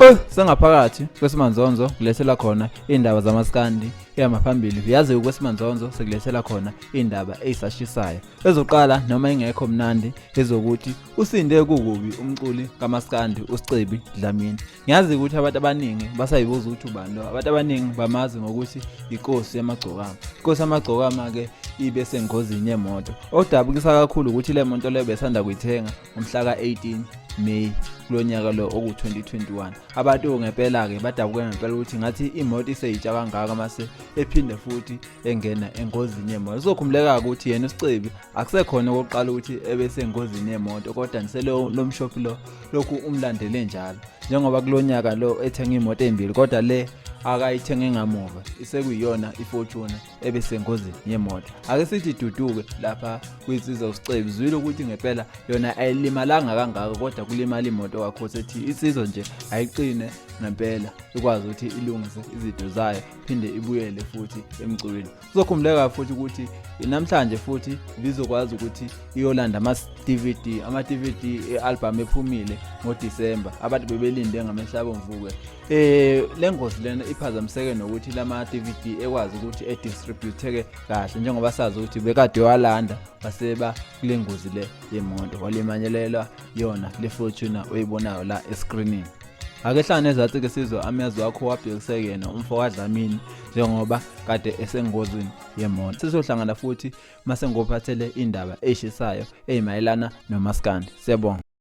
Oh, sengaphakathi kwesimanzonzo kulethela khona indaba zamaskandi ihamba phambili. Uyazi kwesimanzonzo sekulethela khona indaba eyisashisayo. Ezoqala noma ingekho mnandi ezokuthi usinde kukubi umculi kamaskandi uScebi Dlamini. Ngiyazi ukuthi abantu abaningi basayibuza ukuthi ubani lo. Abantu abaningi bamazi ngokuthi inkosi yamagcokama. Inkosi yamagcokama ke ibe sengozini yemoto. Okudabukisa kakhulu ukuthi le moto leyo besanda kuyithenga ngomhla ka-18 May kulonyaka lo oku-2021. Abantu ngempela ke badabuke ngempela ukuthi ngathi imoto iseyitsha kangaka mase ephinde futhi engena engozini yemoto. Kuzokhumbuleka ukuthi yena uSicebi akusekhona okokuqala ukuthi ebesengozini yemoto kodwa niselo lo mshophi lo lokhu umlandele njalo njengoba kulonyaka lo ethenga imoto ezimbili kodwa le akayithenge ngamuva isekuyiyona iFortuner ebesengozini yemoto. Ake sithi duduke lapha kwinsizwa uSicebi zwile ukuthi ngempela yona ayilimalanga kangaka kodwa kulimala imoto kakho sethi insizwa nje ayiqine ngempela ikwazi ukuthi ilungise izinto zayo phinde ibuyele futhi emculweni. Kuzokhumbuleka futhi ukuthi namhlanje futhi ibizokwazi ukuthi iyolanda ama-DVD ama-DVD e-album ephumile ngoDisemba abantu bebelinde ngamehlo abomvu-ke le ngozi lena iphazamiseke nokuthi lama-DVD ekwazi ukuthi edistributeke kahle njengoba sazi ukuthi bekade walanda baseba kule ngozi le yemoto walimanyelelwa yona le Fortuner oyibonayo la escreenini. Ake hlangane ezatsi-ke sizwe amezwi akho wabhekise yena umfo kaDlamini njengoba kade esengozini yemoto. Sizohlangana futhi mase ngophathele indaba eshisayo eyimayelana nomaskandi. Siyabonga.